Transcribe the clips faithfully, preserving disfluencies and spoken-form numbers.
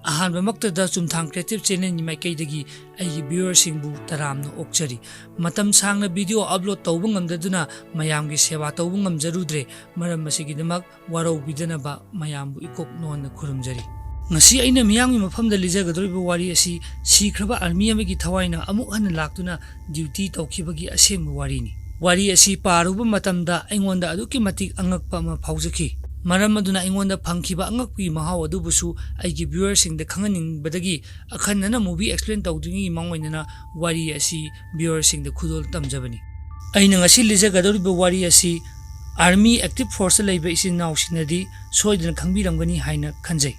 ꯑꯍꯥꯟꯕꯃꯛꯇꯗ ꯆꯨꯝꯊꯥꯡ Creative Channelꯒꯤ ꯃꯥꯏꯀꯩꯗꯒꯤ ꯑꯩꯒꯤ viewerꯁꯤꯡꯕꯨ ꯇꯔꯥꯝꯅ ꯑꯣꯛꯆꯔꯤ꯫ ꯃꯇꯝ ꯁꯥꯡꯅ video upload ꯇꯧꯕ ꯉꯝꯗꯗꯨꯅ ꯃꯌꯥꯝꯒꯤ ꯁꯦꯕꯥ ꯇꯧꯕ ꯉꯝꯖꯔꯨꯗ꯭ꯔꯦ꯫ ꯃꯔꯝ ꯑꯁꯤꯒꯤꯗꯃꯛ ꯋꯥꯔꯧꯕꯤꯗꯅꯕ ꯃꯌꯥꯝꯕꯨ ꯏꯀꯣꯛ ꯅꯣꯟꯅ ꯈꯨꯔꯨꯝꯖꯔꯤ꯫ ꯉꯁꯤ ꯑꯩꯅ ꯃꯤꯌꯥꯝꯒꯤ ꯃꯐꯝꯗ ꯂꯤꯖꯒꯗꯧꯔꯤꯕ ꯋꯥꯔꯤ ꯑꯁꯤ ꯁꯤꯈ꯭ꯔꯕ army ꯑꯃꯒꯤ ꯊꯋꯥꯏꯅ ꯑꯃꯨꯛ ꯍꯟꯅ ꯂꯥꯛꯇꯨꯅ duty ꯇꯧꯈꯤꯕꯒꯤ ꯑꯁꯦꯡꯕ ꯋꯥꯔꯤꯅꯤ꯫ ꯋꯥꯔꯤ ꯑꯁꯤ ꯄꯥꯔꯨꯕ ꯃꯇꯝꯗ ꯑꯩꯉꯣꯟꯗ ꯑꯗꯨꯛꯀꯤ ꯃꯇꯤꯛ ꯑꯉꯛꯄ ꯑꯃ ꯐꯥꯎꯖꯈꯤ꯫ ꯃꯔꯝ ꯑꯗꯨꯅ ꯑꯩꯉꯣꯟꯗ ꯐꯪꯈꯤꯕ ꯑꯉꯛꯄꯒꯤ ꯃꯍꯥꯎ ꯑꯗꯨꯕꯨꯁꯨ ꯑꯩꯒꯤ viewerꯁꯤꯡꯗ ꯈꯪꯍꯟꯅꯤꯡꯕꯗꯒꯤ ꯑꯈꯟꯅꯅ movie explain ꯇꯧꯗ꯭ꯔꯤꯉꯩꯒꯤ ꯃꯥꯡꯑꯣꯏꯅꯅ ꯋꯥꯔꯤ ꯑꯁꯤ viewerꯁꯤꯡꯗ ꯈꯨꯗꯣꯜ ꯇꯝꯖꯕꯅꯤ꯫ ꯑꯩꯅ ꯉꯁꯤ ꯂꯤꯖꯒꯗꯧꯔꯤꯕ ꯋꯥꯔꯤ ꯑꯁꯤ army active forceꯇ ꯂꯩꯕ ꯏꯆꯤꯟ ꯏꯅꯥꯎꯁꯤꯡꯅꯗꯤ ꯁꯣꯏꯗꯅ ꯈꯪꯕꯤꯔꯝꯒꯅꯤ ꯍꯥꯏꯅ ꯈꯟꯖꯩ꯫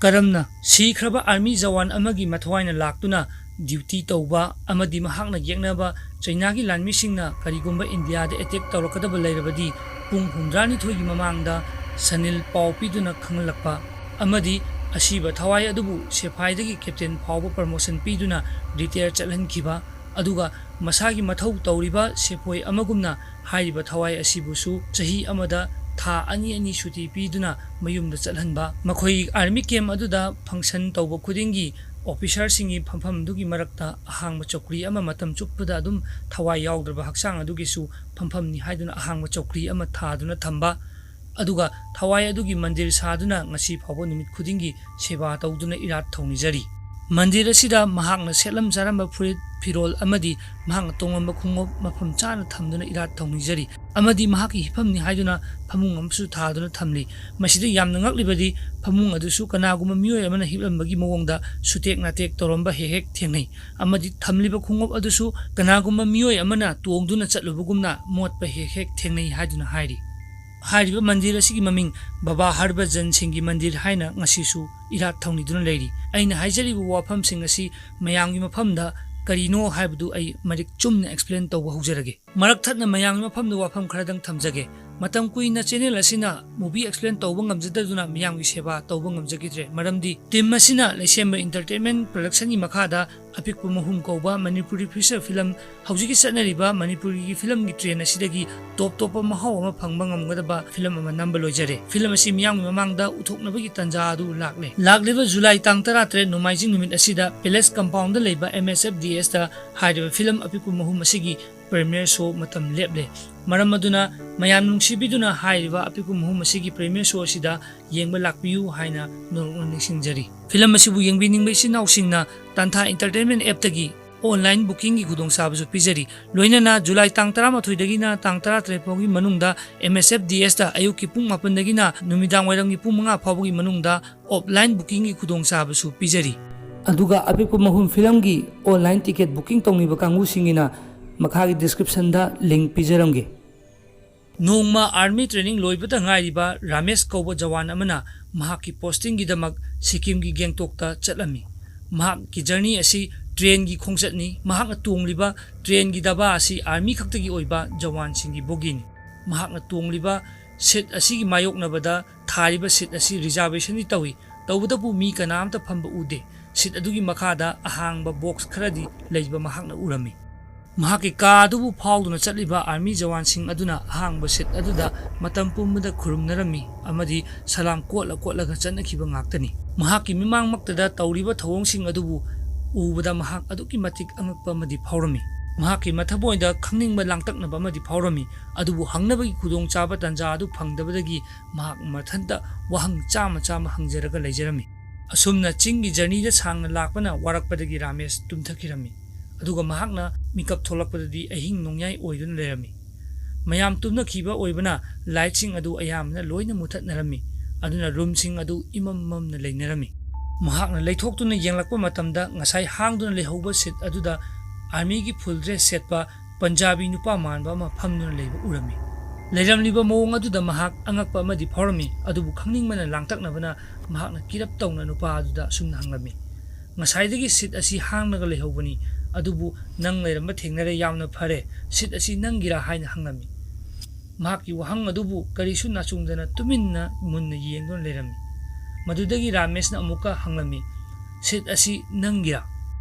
ꯀꯔꯝꯅ ꯁꯤꯈ꯭ꯔꯕ army ꯖꯋꯥꯟ ꯑꯃꯒꯤ ꯃꯊꯋꯥꯏꯅ ꯂꯥꯛꯇꯨꯅ duty ꯇꯧꯕ ꯑꯃꯗꯤ ꯃꯍꯥꯛꯅ ꯌꯦꯛꯅꯕ ꯆꯩꯅꯥꯒꯤ ꯂꯥꯟꯃꯤꯁꯤꯡꯅ ꯀꯔꯤꯒꯨꯝꯕ ꯏꯟꯗꯤꯌꯥꯗ attack ꯇꯧꯔꯛꯀꯗꯕ ꯂꯩꯔꯕꯗꯤ ꯄꯨꯡ ꯍꯨꯝꯗ꯭ꯔꯥꯅꯤꯊꯣꯏꯒꯤ ꯃꯃꯥꯡꯗ ꯁꯅꯤꯜ ꯄꯥꯎ ꯄꯤꯗꯨꯅ ꯈꯪꯍꯜꯂꯛꯄ ꯑꯃꯗꯤ ꯑꯁꯤꯕ ꯊꯋꯥꯏ ꯑꯗꯨꯕꯨ ꯁꯤꯐꯥꯏꯗꯒꯤ captain ꯐꯥꯎꯕ promotion ꯄꯤꯗꯨꯅ retire ꯆꯠꯍꯟꯈꯤꯕ, ꯑꯗꯨꯒ ꯃꯁꯥꯒꯤ ꯃꯊꯧ ꯇꯧꯔꯤꯕ ꯁꯤꯐꯥꯏ ꯑꯃꯒꯨꯝꯅ ꯍꯥꯏꯔꯤꯕ ꯊꯋꯥꯏ ꯑꯁꯤꯕꯨꯁꯨ ꯆꯍꯤ ꯑꯃꯗ ꯊꯥ ꯑꯅꯤ ꯑꯅꯤ ꯁꯨꯇꯤ ꯄꯤꯗꯨꯅ ꯃꯌꯨꯝꯗ ꯆꯠꯍꯟꯕ, ꯃꯈꯣꯏ army camp ꯑꯗꯨꯗ function ꯇꯧꯕ ꯈꯨꯗꯤꯡꯒꯤ officerꯁꯤꯡꯒꯤ ꯐꯝꯐꯝꯗꯨꯒꯤ ꯃꯔꯛꯇ ꯑꯍꯥꯡꯕ ꯆꯧꯀ꯭ꯔꯤ ꯑꯃ ꯃꯇꯝ ꯆꯨꯞꯄꯗ ꯑꯗꯨꯝ ꯊꯋꯥꯏ ꯌꯥꯎꯗ꯭ꯔꯕ ꯍꯛꯆꯥꯡ ꯑꯗꯨꯒꯤꯁꯨ ꯐꯝꯐꯝꯅꯤ ꯍꯥꯏꯗꯨꯅ ꯑꯍꯥꯡꯕ ꯆꯧꯀ꯭ꯔꯤ ꯑꯃ ꯊꯥꯗꯨꯅ ꯊꯝꯕ, ꯑꯗꯨꯒ ꯊꯋꯥꯏ ꯑꯗꯨꯒꯤ ꯃꯟꯗꯤꯔ ꯁꯥꯗꯨꯅ ꯉꯁꯤ ꯐꯥꯎꯕ ꯅꯨꯃꯤꯠ ꯈꯨꯗꯤꯡꯒꯤ ꯁꯦꯕꯥ ꯇꯧꯗꯨꯅ ꯏꯔꯥꯠ ꯊꯧꯅꯤꯖꯔꯤ꯫ ꯃꯟꯗꯤꯔ ꯑꯁꯤꯗ ꯃꯍꯥꯛꯅ ꯁꯦꯠꯂꯝ ꯆꯥꯔꯝꯕ ꯐꯨꯔꯤꯠ ꯐꯤꯔꯣꯜ ꯑꯃꯗꯤ ꯃꯍꯥꯛꯅ ꯇꯣꯡꯂꯝꯕ ꯈꯣꯡꯎꯞ ꯃꯐꯝ ꯆꯥꯅ ꯊꯝꯗꯨꯅ ꯏꯔꯥꯠ ꯊꯧꯅꯤꯖꯔꯤ ꯑꯃꯗꯤ ꯃꯍꯥꯛꯀꯤ ꯍꯤꯐꯝꯅꯤ ꯍꯥꯏꯗꯨꯅ ꯐꯃꯨꯡ ꯑꯃꯁꯨ ꯊꯥꯗꯨꯅ ꯊꯝꯂꯤ꯫ ꯃꯁꯤꯗ ꯌꯥꯝꯅ ꯉꯛꯂꯤꯕꯗꯤ ꯐꯃꯨꯡ ꯑꯗꯨꯁꯨ ꯀꯅꯥꯒꯨꯝꯕ ꯃꯤꯑꯣꯏ ꯑꯃꯅ ꯍꯤꯞꯂꯝꯕꯒꯤ ꯃꯑꯣꯡꯗ ꯁꯨꯇꯦꯛ ꯅꯥꯇꯦꯛ ꯇꯧꯔꯝꯕ ꯍꯦꯛ ꯍꯦꯛ ꯊꯦꯡꯅꯩ ꯑꯃꯗꯤ ꯊꯝꯂꯤꯕ ꯈꯣꯡꯎꯞ ꯑꯗꯨꯁꯨ ꯀꯅꯥꯒꯨꯝꯕ ꯃꯤꯑꯣꯏ ꯑꯃꯅ ꯇꯣꯡꯗꯨꯅ ꯆꯠꯂꯨꯕꯒꯨꯝꯅ ꯃꯣꯠꯄ ꯍꯦꯛ ꯍꯦꯛ ꯊꯦꯡꯅꯩ ꯍꯥꯏꯗꯨꯅ ꯍꯥꯏꯔꯤ꯫ ꯍꯥꯏꯔꯤꯕ ꯃꯟꯗꯤꯔ ꯑꯁꯤꯒꯤ ꯃꯃꯤꯡ ꯕꯕꯥ ꯍꯔꯕꯖꯟ ꯁꯤꯡꯒꯤ ꯃꯟꯗꯤꯔ ꯍꯥꯏꯅ ꯉꯁꯤꯁꯨ ꯏꯔꯥꯠ ꯊꯧꯅꯤꯗꯨꯅ ꯂꯩꯔꯤ꯫ ꯑꯩꯅ ꯍꯥꯏꯖꯔꯤꯕ ꯋꯥꯐꯝꯁꯤꯡ ꯑꯁꯤ ꯃꯌꯥꯝꯒꯤ ꯃꯐꯝꯗ ꯀꯔꯤꯅꯣ ꯍꯥꯏꯕꯗꯨ ꯑꯩ ꯃꯔꯤꯛ ꯆꯨꯝꯅ explain ꯇꯧꯕ ꯍꯧꯖꯔꯒꯦ꯫ ꯃꯔꯛ ꯊꯠꯅ ꯃꯌꯥꯝꯒꯤ ꯃꯐꯝꯗ ꯋꯥꯐꯝ ꯈꯔꯗꯪ ꯊꯝꯖꯒꯦ꯫ ꯃꯇꯝ ꯀꯨꯏꯅ ꯆꯦꯅꯦꯜ ꯑꯁꯤꯅ movie explain ꯇꯧꯕ ꯉꯝꯖꯗꯗꯨꯅ ꯃꯤꯌꯥꯝꯒꯤ ꯁꯦꯕꯥ ꯇꯧꯕ ꯉꯝꯖꯈꯤꯗ꯭ꯔꯦ꯫ ꯃꯔꯝꯗꯤ team ꯑꯁꯤꯅ ꯂꯩꯁꯦꯝꯕ Entertainment Production ꯒꯤ ꯃꯈꯥꯗ ꯑꯄꯤꯛꯄ ꯃꯍꯨꯝ ꯀꯧꯕ ꯃꯅꯤꯄꯨꯔꯤ feature film, ꯍꯧꯖꯤꯛꯀꯤ ꯆꯠꯅꯔꯤꯕ ꯃꯅꯤꯄꯨꯔꯤꯒꯤ film ꯒꯤ trend ꯑꯁꯤꯗꯒꯤ top ꯇꯣꯞꯄ ꯃꯍꯥꯎ ꯑꯃ ꯐꯪꯕ ꯉꯝꯒꯗꯕ film ꯑꯃ ꯅꯝꯕ ꯂꯣꯏꯖꯔꯦ꯫ Film ꯑꯁꯤ ꯃꯤꯌꯥꯝꯒꯤ ꯃꯃꯥꯡꯗ ꯎꯊꯣꯛꯅꯕꯒꯤ ꯇꯥꯟꯖꯥ ꯑꯗꯨ ꯂꯥꯛꯂꯦ꯫ ꯂꯥꯛꯂꯤꯕ ꯖꯨꯂꯥꯏ ꯇꯥꯡ ꯇꯔꯥꯇꯔꯦꯠ ꯅꯣꯡꯃꯥꯏꯖꯤꯡ ꯅꯨꯃꯤꯠ ꯑꯁꯤꯗ Palace Compound ꯗ ꯂꯩꯕ M S F D S ꯇ ꯍꯥꯏꯔꯤꯕ film ꯑꯄꯤꯛꯄ ꯃꯍꯨꯝ ꯑꯁꯤꯒꯤ premiere show ꯃꯇꯝ ꯂꯦꯞꯂꯦ꯫ ꯃꯔꯝ ꯑꯗꯨꯅ ꯃꯌꯥꯝ ꯅꯨꯡꯁꯤꯕꯤꯗꯨꯅ ꯍꯥꯏꯔꯤꯕ ꯑꯄꯤꯛꯄ ꯃꯍꯨꯝ ꯑꯁꯤꯒꯤ premiere show ꯑꯁꯤꯗ ꯌꯦꯡꯕ ꯂꯥꯛꯄꯤꯌꯨ ꯍꯥꯏꯅ ꯅꯧꯅ ꯅꯤꯡꯁꯤꯡꯖꯔꯤ꯫ Film ꯑꯁꯤꯕꯨ ꯌꯦꯡꯕꯤꯅꯤꯡꯕ ꯏꯆꯤꯟ ꯏꯅꯥꯎꯁꯤꯡꯅ Tantha Entertainment app ꯇꯒꯤ online booking ꯒꯤ ꯈꯨꯗꯣꯡꯆꯥꯕꯁꯨ ꯄꯤꯖꯔꯤ꯫ ꯂꯣꯏꯅꯅ ꯖꯨꯂꯥꯏ ꯇꯥꯡ ꯇꯔꯥꯃꯥꯊꯣꯏꯗꯒꯤꯅ ꯇꯥꯡ ꯇꯔꯥꯇꯔꯦꯠ ꯐꯥꯎꯒꯤ ꯃꯅꯨꯡꯗ M S F D S ꯇ ꯑꯌꯨꯛꯀꯤ ꯄꯨꯡ ꯃꯥꯄꯟꯗꯒꯤꯅ ꯅꯨꯃꯤꯗꯥꯡ ꯋꯥꯏꯔꯝꯒꯤ ꯄꯨꯡ ꯃꯉꯥ ꯐꯥꯎꯕꯒꯤ ꯃꯅꯨꯡꯗ offline booking ꯒꯤ ꯈꯨꯗꯣꯡꯆꯥꯕꯁꯨ ꯄꯤꯖꯔꯤ꯫ ꯑꯗꯨꯒ ꯑꯄꯤꯛꯄ ꯃꯍꯨꯝ film ꯒꯤ online ticket booking ꯇꯧꯅꯤꯡꯕ ꯀꯥꯡꯕꯨꯁꯤꯡꯒꯤꯅ ꯃꯈꯥꯒꯤ description ꯗ link ꯄꯤꯖꯔꯝꯒꯦ꯫ ꯅꯣꯡꯃ army training ꯂꯣꯏꯕꯗ ꯉꯥꯏꯔꯤꯕ ꯔꯥꯃꯦꯁ ꯀꯧꯕ ꯖꯋꯥꯟ ꯑꯃꯅ ꯃꯍꯥꯛꯀꯤ posting ꯒꯤꯗꯃꯛ ꯁꯤꯛꯀꯤꯝꯒꯤ ꯒꯦꯡꯇꯣꯛꯇ ꯆꯠꯂꯝꯃꯤ꯫ ꯃꯍꯥꯛꯀꯤ journey ꯑꯁꯤ train ꯒꯤ ꯈꯣꯡꯆꯠꯅꯤ꯫ ꯃꯍꯥꯛꯅ ꯇꯣꯡꯂꯤꯕ train ꯒꯤ ꯗꯕꯥ ꯑꯁꯤ army ꯈꯛꯇꯒꯤ ꯑꯣꯏꯕ ꯖꯋꯥꯟꯁꯤꯡꯒꯤ bogie ꯅꯤ꯫ ꯃꯍꯥꯛꯅ ꯇꯣꯡꯂꯤꯕ seat ꯑꯁꯤꯒꯤ ꯃꯥꯌꯣꯛꯅꯕꯗ ꯊꯥꯔꯤꯕ seat ꯑꯁꯤ reservation ꯗꯤ ꯇꯧꯏ, ꯇꯧꯕꯇꯕꯨ ꯃꯤ ꯀꯅꯥꯝꯇ ꯐꯝꯕ ꯎꯗꯦ꯫ Seat ꯑꯗꯨꯒꯤ ꯃꯈꯥꯗ ꯑꯍꯥꯡꯕ box ꯈꯔꯗꯤ ꯂꯩꯕ ꯃꯍꯥꯛꯅ ꯎꯔꯝꯃꯤ꯫ ꯃꯍꯥꯛꯀꯤ ꯀꯥ ꯑꯗꯨꯕꯨ ꯐꯥꯎꯗꯨꯅ ꯆꯠꯂꯤꯕ army ꯖꯋꯥꯟꯁꯤꯡ ꯑꯗꯨꯅ ꯑꯍꯥꯡꯕ seat ꯑꯗꯨꯗ ꯃꯇꯝ ꯄꯨꯝꯕꯗ ꯈꯨꯔꯨꯝꯅꯔꯝꯃꯤ ꯑꯃꯗꯤ ꯁꯂꯥꯝ ꯀꯣꯠꯂ ꯀꯣꯠꯂꯒ ꯆꯠꯅꯈꯤꯕ ꯉꯥꯛꯇꯅꯤ꯫ ꯃꯍꯥꯛꯀꯤ ꯃꯤꯃꯥꯡꯃꯛꯇꯗ ꯇꯧꯔꯤꯕ ꯊꯧꯑꯣꯡꯁꯤꯡ ꯑꯗꯨꯕꯨ ꯎꯕꯗ ꯃꯍꯥꯛ ꯑꯗꯨꯛꯀꯤ ꯃꯇꯤꯛ ꯑꯉꯛꯄ ꯑꯃꯗꯤ ꯐꯥꯎꯔꯝꯃꯤ꯫ ꯃꯍꯥꯛꯀꯤ ꯃꯊꯃꯣꯏꯗ ꯈꯪꯅꯤꯡꯕ ꯂꯥꯡꯇꯛꯅꯕ ꯑꯃꯗꯤ ꯐꯥꯎꯔꯝꯃꯤ, ꯑꯗꯨꯕꯨ ꯍꯪꯅꯕꯒꯤ ꯈꯨꯗꯣꯡꯆꯥꯕ ꯇꯥꯟꯖꯥ ꯑꯗꯨ ꯐꯪꯗꯕꯗꯒꯤ ꯃꯍꯥꯛ ꯃꯊꯟꯇ ꯋꯥꯍꯪ ꯆꯥꯝꯃ ꯆꯥꯝꯃ ꯍꯪꯖꯔꯒ ꯂꯩꯖꯔꯝꯃꯤ꯫ ꯑꯁꯨꯝꯅ ꯆꯤꯡꯒꯤ journey ꯗ ꯁꯥꯡꯅ ꯂꯥꯛꯄꯅ ꯋꯥꯔꯛꯄꯗꯒꯤ ꯔꯥꯃꯦꯁ ꯇꯨꯝꯊꯈꯤꯔꯝꯃꯤ꯫ ꯑꯗꯨꯒ ꯃꯍꯥꯛꯅ ꯃꯤꯀꯞ ꯊꯣꯛꯂꯛꯄꯗꯗꯤ ꯑꯍꯤꯡ ꯅꯣꯡꯌꯥꯏ ꯑꯣꯏꯗꯨꯅ ꯂꯩꯔꯝꯃꯤ꯫ ꯃꯌꯥꯝ ꯇꯨꯝꯅꯈꯤꯕ ꯑꯣꯏꯕꯅ light ꯁꯤꯡ ꯑꯗꯨ ꯑꯌꯥꯝꯕꯅ ꯂꯣꯏꯅ ꯃꯨꯊꯠꯅꯔꯝꯃꯤ, ꯑꯗꯨꯅ room ꯁꯤꯡ ꯑꯗꯨ ꯏꯃꯝ ꯃꯝꯅ ꯂꯩꯅꯔꯝꯃꯤ꯫ ꯃꯍꯥꯛꯅ ꯂꯩꯊꯣꯛꯇꯨꯅ ꯌꯦꯡꯂꯛꯄ ꯃꯇꯝꯗ ꯉꯁꯥꯏ ꯍꯥꯡꯗꯨꯅ ꯂꯩꯍꯧꯕ seat ꯑꯗꯨꯗ army ꯒꯤ full dress ꯁꯦꯠꯄ ꯄꯟꯖꯥꯕꯤ ꯅꯨꯄꯥ ꯃꯥꯟꯕ ꯑꯃ ꯐꯝꯗꯨꯅ ꯂꯩꯕ ꯎꯔꯝꯃꯤ꯫ ꯂꯩꯔꯝꯂꯤꯕ ꯃꯑꯣꯡ ꯑꯗꯨꯗ ꯃꯍꯥꯛ ꯑꯉꯛꯄ ꯑꯃꯗꯤ ꯐꯥꯎꯔꯝꯃꯤ, ꯑꯗꯨꯕꯨ ꯈꯪꯅꯤꯡꯕꯅ ꯂꯥꯡꯇꯛꯅꯕꯅ ꯃꯍꯥꯛꯅ ꯀꯤꯔꯞ ꯇꯧꯅ ꯅꯨꯄꯥ ꯑꯗꯨꯗ ꯑꯁꯨꯝꯅ ꯍꯪꯂꯝꯃꯤ, "ꯉꯁꯥꯏꯗꯒꯤ seat ꯑꯁꯤ ꯍꯥꯡꯂꯒ ꯂꯩꯍꯧꯕꯅꯤ, ꯑꯗꯨꯕꯨ ꯅꯪ ꯂꯩꯔꯝꯕ ꯊꯦꯡꯅꯔꯦ, ꯌꯥꯝꯅ ꯐꯔꯦ꯫ Seat ꯑꯁꯤ ꯅꯪꯒꯤꯔꯥ?" ꯍꯥꯏꯅ ꯍꯪꯂꯝꯃꯤ꯫ ꯃꯍꯥꯛꯀꯤ ꯋꯥꯍꯪ ꯑꯗꯨꯕꯨ ꯀꯔꯤꯁꯨ ꯅꯥꯆꯨꯡꯗꯅ ꯇꯨꯃꯤꯟꯅ ꯃꯨꯟꯅ ꯌꯦꯡꯗꯨꯅ ꯂꯩꯔꯝꯃꯤ꯫ ꯃꯗꯨꯗꯒꯤ ꯔꯥꯃꯦꯁꯅ ꯑꯃꯨꯛꯀ ꯍꯪꯂꯝꯃꯤ, "ꯁꯤꯠ ꯑꯁꯤ ꯅꯪꯒꯤꯔꯥ?"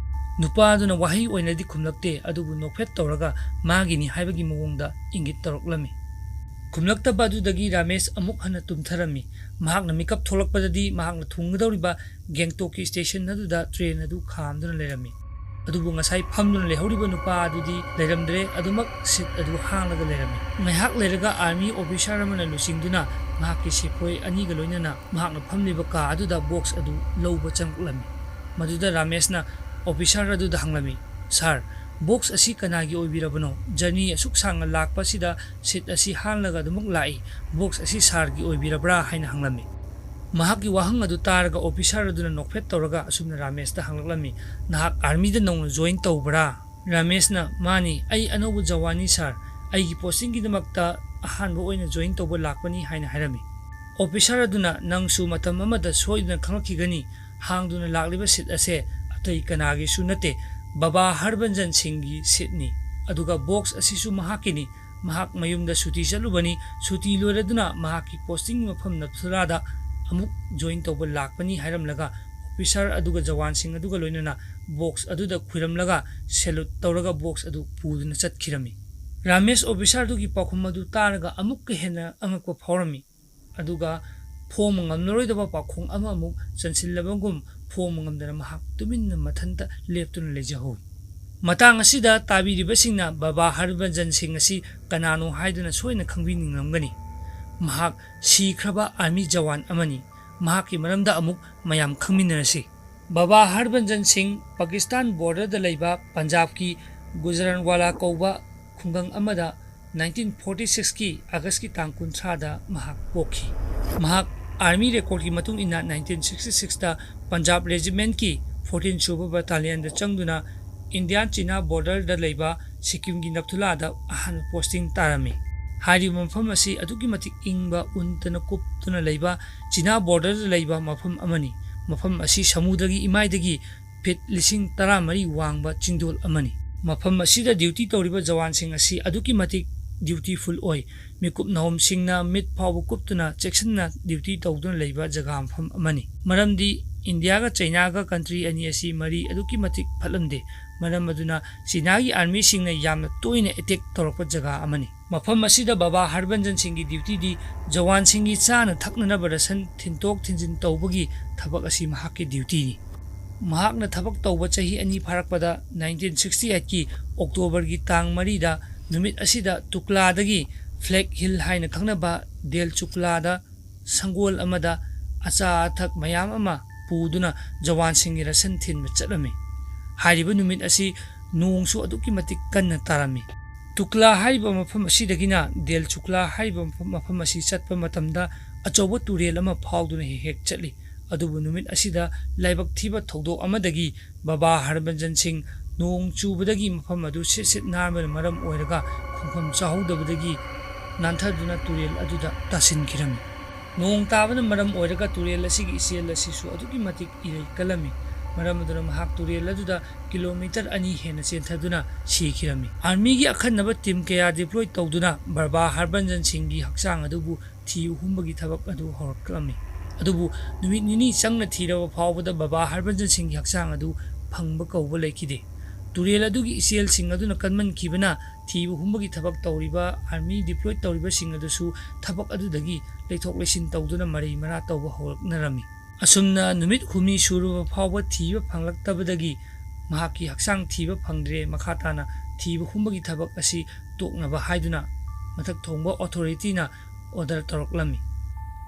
ꯅꯨꯄꯥ ꯑꯗꯨꯅ ꯋꯥꯍꯩ ꯑꯣꯏꯅꯗꯤ ꯈꯨꯝꯂꯛꯇꯦ, ꯑꯗꯨꯕꯨ ꯅꯣꯛꯐꯦꯠ ꯇꯧꯔꯒ ꯃꯥꯒꯤꯅꯤ ꯍꯥꯏꯕꯒꯤ ꯃꯑꯣꯡꯗ ꯏꯪꯒꯤꯠ ꯇꯧꯔꯛꯂꯝꯃꯤ꯫ ꯈꯨꯝꯂꯛꯇꯕ ꯑꯗꯨꯗꯒꯤ ꯔꯥꯃꯦꯁ ꯑꯃꯨꯛ ꯍꯟꯅ ꯇꯨꯝꯊꯔꯝꯃꯤ꯫ ꯃꯍꯥꯛꯅ ꯃꯤꯀꯞ ꯊꯣꯛꯂꯛꯄꯗꯗꯤ ꯃꯍꯥꯛꯅ ꯊꯨꯡꯒꯗꯧꯔꯤꯕ ꯒꯦꯡꯇꯣꯛꯀꯤ ꯁ꯭ꯇꯦꯁꯟ ꯑꯗꯨꯗ ꯇ꯭ꯔꯦꯟ ꯑꯗꯨ ꯈꯥꯝꯗꯨꯅ ꯂꯩꯔꯝꯃꯤ꯫ ꯑꯗꯨꯕꯨ ꯉꯁꯥꯏ ꯐꯝꯗꯨꯅ ꯂꯩꯍꯧꯔꯤꯕ ꯅꯨꯄꯥ ꯑꯗꯨꯗꯤ ꯂꯩꯔꯝꯗ꯭ꯔꯦ, ꯑꯗꯨꯃꯛ ꯁꯤꯠ ꯑꯗꯨ ꯍꯥꯡꯂꯒ ꯂꯩꯔꯝꯃꯤ꯫ ꯉꯥꯏꯍꯥꯛ ꯂꯩꯔꯒ ꯑꯥꯔꯃꯤ ꯑꯣꯐꯤꯁꯥꯔ ꯑꯃꯅ ꯂꯨꯆꯤꯡꯗꯨꯅ ꯃꯍꯥꯛꯀꯤ ꯁꯤꯄꯣꯏ ꯑꯅꯤꯒ ꯂꯣꯏꯅꯅ ꯃꯍꯥꯛꯅ ꯐꯝꯂꯤꯕ ꯀꯥ ꯑꯗꯨꯗ ꯕꯣꯛꯁ ꯑꯗꯨ ꯂꯧꯕ ꯆꯪꯂꯛꯂꯝꯃꯤ꯫ ꯃꯗꯨꯗ ꯔꯥꯃꯦꯁꯅ ꯑꯣꯐꯤꯁꯥꯔ ꯑꯗꯨꯗ ꯍꯪꯂꯝꯃꯤ, "ꯁꯥꯔ, ꯕꯣꯛꯁ ꯑꯁꯤ ꯀꯅꯥꯒꯤ ꯑꯣꯏꯕꯤꯔꯕꯅꯣ? ꯖꯔꯅꯤ ꯑꯁꯨꯛ ꯁꯥꯡꯅ ꯂꯥꯛꯄꯁꯤꯗ ꯁꯤꯠ ꯑꯁꯤ ꯍꯥꯡꯂꯒ ꯑꯗꯨꯃꯛ ꯂꯥꯛꯏ꯫ ꯕꯣꯛꯁ ꯑꯁꯤ ꯁꯥꯔꯒꯤ ꯑꯣꯏꯕꯤꯔꯕ꯭ꯔꯥ?" ꯍꯥꯏꯅ ꯍꯪꯂꯝꯃꯤ꯫ ꯃꯍꯥꯛꯀꯤ ꯋꯥꯍꯪ ꯑꯗꯨ ꯇꯥꯔꯒ ꯑꯣꯐꯤꯁꯥꯔ ꯑꯗꯨꯅ ꯅꯣꯛꯐꯦꯠ ꯇꯧꯔꯒ ꯑꯁꯨꯝꯅ ꯔꯥꯃꯦꯁꯇ ꯍꯪꯂꯛꯂꯝꯃꯤ, "ꯅꯍꯥꯛ ꯑꯥꯔꯃꯤꯗ ꯅꯧꯅ ꯖꯣꯏꯟ ꯇꯧꯕ꯭ꯔꯥ?" ꯔꯥꯃꯦꯁꯅ, "ꯃꯥꯅꯤ, ꯑꯩ ꯑꯅꯧꯕ ꯖꯋꯥꯟꯅꯤ ꯁꯥꯔ, ꯑꯩꯒꯤ ꯄꯣꯁꯇꯤꯡꯒꯤꯗꯃꯛꯇ ꯑꯍꯥꯟꯕ ꯑꯣꯏꯅ ꯖꯣꯏꯟ ꯇꯧꯕ ꯂꯥꯛꯄꯅꯤ" ꯍꯥꯏꯅ ꯍꯥꯏꯔꯝꯃꯤ꯫ ꯑꯣꯐꯤꯁꯥꯔ ꯑꯗꯨꯅ, "ꯅꯪꯁꯨ ꯃꯇꯝ ꯑꯃꯗ ꯁꯣꯏꯗꯅ ꯈꯪꯂꯛꯈꯤꯒꯅꯤ, ꯍꯥꯡꯗꯨꯅ ꯂꯥꯛꯂꯤꯕ ꯁꯤꯠ ꯑꯁꯦ ꯑꯇꯩ ꯀꯅꯥꯒꯤꯁꯨ ꯅꯠꯇꯦ, ꯕꯕꯥ ꯍꯔꯕꯟꯖꯟ ꯁꯤꯡꯒꯤ ꯁꯤꯠꯅꯤ, ꯑꯗꯨꯒ ꯕꯣꯛꯁ ꯑꯁꯤꯁꯨ ꯃꯍꯥꯛꯀꯤꯅꯤ꯫ ꯃꯍꯥꯛ ꯃꯌꯨꯝꯗ ꯁꯨꯇꯤ ꯆꯠꯂꯨꯕꯅꯤ꯫ ꯁꯨꯇꯤ ꯂꯣꯏꯔꯗꯨꯅ ꯃꯍꯥꯛꯀꯤ ꯄꯣꯁꯇꯤꯡꯒꯤ ꯃꯐꯝ ꯅꯥꯊꯨꯔꯥꯗ ꯑꯃꯨꯛ ꯖꯣꯏꯟ ꯇꯧꯕ ꯂꯥꯛꯄꯅꯤ" ꯍꯥꯏꯔꯝꯂꯒ ꯑꯣꯐꯤꯁꯥꯔ ꯑꯗꯨꯒ ꯖꯋꯥꯟꯁꯤꯡ ꯑꯗꯨꯒ ꯂꯣꯏꯅꯅ ꯕꯣꯛꯁ ꯑꯗꯨꯗ ꯈꯨꯔꯝꯂꯒ ꯁꯦꯂꯨꯠ ꯇꯧꯔꯒ ꯕꯣꯛꯁ ꯑꯗꯨ ꯄꯨꯗꯨꯅ ꯆꯠꯈꯤꯔꯝꯃꯤ꯫ ꯔꯥꯃꯦꯁ ꯑꯣꯐꯤꯁꯥꯔꯗꯨꯒꯤ ꯄꯥꯎꯈꯨꯝ ꯑꯗꯨ ꯇꯥꯔꯒ ꯑꯃꯨꯛꯀ ꯍꯦꯟꯅ ꯑꯉꯛꯄ ꯐꯥꯎꯔꯝꯃꯤ꯫ ꯑꯗꯨꯒ ꯐꯣꯡꯕ ꯉꯝꯂꯔꯣꯏꯗꯕ ꯄꯥꯎꯈꯣꯡ ꯑꯃ ꯑꯃꯨꯛ ꯆꯟꯁꯤꯜꯂꯕꯒꯨꯝ ꯐꯣꯡꯕ ꯉꯝꯗꯅ ꯃꯍꯥꯛ ꯇꯨꯃꯤꯟꯅ ꯃꯊꯟꯇ ꯂꯦꯞꯇꯨꯅ ꯂꯩꯖꯍꯧꯏ꯫ ꯃꯇꯥꯡ ꯑꯁꯤꯗ ꯇꯥꯕꯤꯔꯤꯕꯁꯤꯡꯅ ꯕꯕꯥ ꯍꯔꯕꯟꯖꯟ ꯁꯤꯡ ꯑꯁꯤ ꯀꯅꯥꯅꯣ ꯍꯥꯏꯗꯨꯅ ꯁꯣꯏꯅ ꯈꯪꯕꯤꯅꯤꯡꯂꯝꯒꯅꯤ꯫ ꯃꯍꯥꯛ ꯁꯤꯈ꯭ꯔꯕ ꯑꯥꯔꯃꯤ ꯖꯋꯥꯟ ꯑꯃꯅꯤ꯫ ꯃꯍꯥꯛꯀꯤ ꯃꯔꯝꯗ ꯑꯃꯨꯛ ꯃꯌꯥꯝ ꯈꯪꯃꯤꯟꯅꯔꯁꯤ꯫ ꯕꯕꯥ ꯍꯔꯕꯟꯖꯟ ꯁꯤꯡ ꯄꯥꯀꯤꯁꯇꯥꯟ ꯕꯣꯔꯗꯔꯗ ꯂꯩꯕ ꯄꯟꯖꯥꯕꯀꯤ ꯒꯨꯖꯔꯥꯟꯋꯥꯂꯥ ꯀꯧꯕ ꯈꯨꯡꯒꯪ ꯑꯃꯗ ꯅꯥꯏꯟꯇꯤꯟ ꯐꯣꯔꯇꯤ ꯁꯤꯛꯁꯀꯤ ꯑꯥꯒꯁꯀꯤ ꯇꯥꯡ ꯀꯨꯟꯊ꯭ꯔꯥꯗ ꯃꯍꯥꯛ ꯄꯣꯛꯈꯤ꯫ ꯃꯍꯥꯛ ꯑꯥꯔꯃꯤ ꯔꯦꯀꯣꯔꯗꯀꯤ ꯃꯇꯨꯡ ꯏꯟꯅ ꯅꯥꯏꯟꯇꯤꯟ ꯁꯤꯛꯁꯇꯤ ꯁꯤꯛꯁꯇ ꯄꯟꯖꯥꯕ ꯔꯦꯖꯤꯃꯦꯟꯠꯀꯤ ꯐꯣꯔꯇꯤꯟ ꯁꯨꯕ ꯕꯠꯇꯥꯂꯤꯌꯟꯗ ꯆꯪꯗꯨꯅ ꯏꯟꯗꯤꯌꯥꯟ ꯆꯤꯅꯥ ꯕꯣꯔꯗꯔꯗ ꯂꯩꯕ ꯁꯤꯛꯀꯤꯝꯒꯤ ꯅꯥꯊꯨꯂꯥꯗ ꯑꯍꯥꯟꯕ ꯄꯣꯁꯇꯤꯡ ꯇꯥꯔꯝꯃꯤ꯫ ꯍꯥꯏꯔꯤꯕ ꯃꯐꯝ ꯑꯁꯤ ꯑꯗꯨꯛꯀꯤ ꯃꯇꯤꯛ ꯏꯪꯕ, ꯎꯟꯇꯅ ꯀꯨꯞꯇꯨꯅ ꯂꯩꯕ ꯆꯤꯅꯥ ꯕꯣꯔꯗꯔꯗ ꯂꯩꯕ ꯃꯐꯝ ꯑꯃꯅꯤ꯫ ꯃꯐꯝ ꯑꯁꯤ ꯁꯃꯨꯗ꯭ꯔꯒꯤ ꯏꯃꯥꯏꯗꯒꯤ ꯐꯤꯠ ꯂꯤꯁꯤꯡ ꯇꯔꯥꯃꯔꯤ ꯋꯥꯡꯕ ꯆꯤꯡꯗꯣꯜ ꯑꯃꯅꯤ꯫ ꯃꯐꯝ ꯑꯁꯤꯗ ꯗ꯭ꯌꯨꯇꯤ ꯇꯧꯔꯤꯕ ꯖꯋꯥꯟꯁꯤꯡ ꯑꯁꯤ ꯑꯗꯨꯛꯀꯤ ꯃꯇꯤꯛ dutiful ꯑꯣꯏ꯫ ꯃꯤꯀꯨꯞ ꯅꯍꯣꯝꯁꯤꯡꯅ ꯃꯤꯠ ꯐꯥꯎꯕ ꯀꯨꯞꯇꯨꯅ ꯆꯦꯛꯁꯤꯟꯅ duty ꯇꯧꯗꯨꯅ ꯂꯩꯕ ꯖꯒꯥ ꯃꯐꯝ ꯑꯃꯅꯤ꯫ ꯃꯔꯝꯗꯤ ꯏꯟꯗꯤꯌꯥꯒ ꯆꯩꯅꯥꯒ country ꯑꯅꯤ ꯑꯁꯤ ꯃꯔꯤ ꯑꯗꯨꯛꯀꯤ ꯃꯇꯤꯛ ꯐꯠꯂꯝꯗꯦ꯫ ꯃꯔꯝ ꯑꯗꯨꯅ ꯆꯩꯅꯥꯒꯤ armyꯁꯤꯡꯅ ꯌꯥꯝꯅ ꯇꯣꯏꯅ attack ꯇꯧꯔꯛꯄ ꯖꯒꯥ ꯑꯃꯅꯤ꯫ ꯃꯐꯝ ꯑꯁꯤꯗ ꯕꯕꯥ ꯍꯔꯕꯟꯖꯟ ꯁꯤꯡꯒꯤ dutyꯗꯤ ꯖꯋꯥꯟꯁꯤꯡꯒꯤ ꯆꯥꯅ ꯊꯛꯅꯅꯕ ration ꯊꯤꯟꯗꯣꯛ ꯊꯤꯟꯖꯤꯟ ꯇꯧꯕꯒꯤ ꯊꯕꯛ ꯑꯁꯤ ꯃꯍꯥꯛꯀꯤ dutyꯅꯤ꯫ ꯃꯍꯥꯛꯅ ꯊꯕꯛ ꯇꯧꯕ ꯆꯍꯤ ꯑꯅꯤ ꯐꯥꯔꯛꯄꯗ nineteen sixty eightꯀꯤ Octoberꯒꯤ ꯇꯥꯡ ꯃꯔꯤꯗ ꯅꯨꯃꯤꯠ ꯑꯁꯤꯗ ꯇꯨꯀꯂꯥꯗꯒꯤ Flag Hill ꯍꯥꯏꯅ ꯈꯪꯅꯕ ꯗꯦꯜ ꯆꯨꯀꯂꯥꯗ ꯁꯪꯒꯣꯜ ꯑꯃꯗ ꯑꯆꯥ ꯑꯊꯛ ꯃꯌꯥꯝ ꯑꯃ ꯄꯨꯗꯨꯅ ꯖꯋꯥꯟꯁꯤꯡꯒꯤ ration ꯊꯤꯟꯕ ꯆꯠꯂꯝꯃꯤ꯫ ꯍꯥꯏꯔꯤꯕ ꯅꯨꯃꯤꯠ ꯑꯁꯤ ꯅꯣꯡꯁꯨ ꯑꯗꯨꯛꯀꯤ ꯃꯇꯤꯛ ꯀꯟꯅ ꯇꯥꯔꯝꯃꯤ꯫ ꯇꯨꯀꯂꯥ ꯍꯥꯏꯔꯤꯕ ꯃꯐꯝ ꯑꯁꯤꯗꯒꯤꯅ ꯗꯦꯜ ꯆꯨꯀꯂꯥ ꯍꯥꯏꯔꯤꯕ ꯃꯐꯝ, ꯃꯐꯝ ꯑꯁꯤ ꯆꯠꯄ ꯃꯇꯝꯗ ꯑꯆꯧꯕ ꯇꯨꯔꯦꯜ ꯑꯃ ꯐꯥꯎꯗꯨꯅ ꯍꯦꯛ ꯍꯦꯛ ꯆꯠꯂꯤ꯫ ꯑꯗꯨꯕꯨ ꯅꯨꯃꯤꯠ ꯑꯁꯤꯗ ꯂꯥꯏꯕꯛ ꯊꯤꯕ ꯊꯧꯗꯣꯛ ꯑꯃꯗꯒꯤ ꯕꯕꯥ ꯍꯔꯕꯟꯖꯟ ꯁꯤꯡ ꯅꯣꯡ ꯆꯨꯕꯗꯒꯤ ꯃꯐꯝ ꯑꯗꯨ ꯁꯤꯠ ꯁꯤꯠ ꯅꯥꯟꯕꯅ ꯃꯔꯝ ꯑꯣꯏꯔꯒ ꯈꯣꯡꯐꯝ ꯆꯥꯍꯧꯗꯕꯗꯒꯤ ꯅꯥꯟꯊꯗꯨꯅ ꯇꯨꯔꯦꯜ ꯑꯗꯨꯗ ꯇꯥꯁꯤꯟꯈꯤꯔꯝꯃꯤ꯫ ꯅꯣꯡ ꯇꯥꯕꯅ ꯃꯔꯝ ꯑꯣꯏꯔꯒ ꯇꯨꯔꯦꯜ ꯑꯁꯤꯒꯤ ꯏꯆꯦꯜ ꯑꯁꯤꯁꯨ ꯑꯗꯨꯛꯀꯤ ꯃꯇꯤꯛ ꯏꯔꯩ ꯀꯜꯂꯝꯃꯤ꯫ ꯃꯔꯝ ꯑꯗꯨꯅ ꯃꯍꯥꯛ ꯇꯨꯔꯦꯜ ꯑꯗꯨꯗ kilometre ꯑꯅꯤ ꯍꯦꯟꯅ ꯆꯦꯟꯊꯗꯨꯅ ꯁꯤꯈꯤꯔꯝꯃꯤ꯫ Armyꯒꯤ ꯑꯈꯟꯅꯕ team ꯀꯌꯥ deploy ꯇꯧꯗꯨꯅ ꯕꯕꯥ ꯍꯔꯕꯟꯖꯟ ꯁꯤꯡꯒꯤ ꯍꯛꯆꯥꯡ ꯑꯗꯨꯕꯨ ꯊꯤꯕ ꯍꯨꯝꯕꯒꯤ ꯊꯕꯛ ꯑꯗꯨ ꯍꯧꯔꯛꯂꯝꯃꯤ꯫ ꯑꯗꯨꯕꯨ ꯅꯨꯃꯤꯠ ꯅꯤꯅꯤ ꯆꯪꯅ ꯊꯤꯔꯕ ꯐꯥꯎꯕꯗ ꯕꯕꯥ ꯍꯔꯕꯟꯖꯟ ꯁꯤꯡꯒꯤ ꯍꯛꯆꯥꯡ ꯑꯗꯨ ꯐꯪꯕ ꯀꯧꯕ ꯂꯩꯈꯤꯗꯦ꯫ ꯇꯨꯔꯦꯜ ꯑꯗꯨꯒꯤ ꯏꯆꯦꯜꯁꯤꯡ ꯑꯗꯨꯅ ꯀꯟꯃꯟꯈꯤꯕꯅ ꯊꯤꯕ ꯍꯨꯝꯕꯒꯤ ꯊꯕꯛ ꯇꯧꯔꯤꯕ army deploy ꯇꯧꯔꯤꯕꯁꯤꯡ ꯑꯗꯨꯁꯨ ꯊꯕꯛ ꯑꯗꯨꯗꯒꯤ ꯂꯩꯊꯣꯛ ꯂꯩꯁꯤꯟ ꯇꯧꯗꯨꯅ ꯃꯔꯩ ꯃꯔꯥ ꯇꯧꯕ ꯍꯧꯔꯛꯅꯔꯝꯃꯤ꯫ ꯑꯁꯨꯝꯅ ꯅꯨꯃꯤꯠ ꯍꯨꯝꯅꯤ ꯁꯨꯔꯕ ꯐꯥꯎꯕ ꯊꯤꯕ ꯐꯪꯂꯛꯇꯕꯗꯒꯤ ꯃꯍꯥꯛꯀꯤ ꯍꯛꯆꯥꯡ ꯊꯤꯕ ꯐꯪꯗ꯭ꯔꯦ꯫ ꯃꯈꯥ ꯇꯥꯅ ꯊꯤꯕ ꯍꯨꯝꯕꯒꯤ ꯊꯕꯛ ꯑꯁꯤ ꯇꯣꯛꯅꯕ ꯍꯥꯏꯗꯨꯅ ꯃꯊꯛ ꯊꯣꯡꯕ authorityꯅ order ꯇꯧꯔꯛꯂꯝꯃꯤ꯫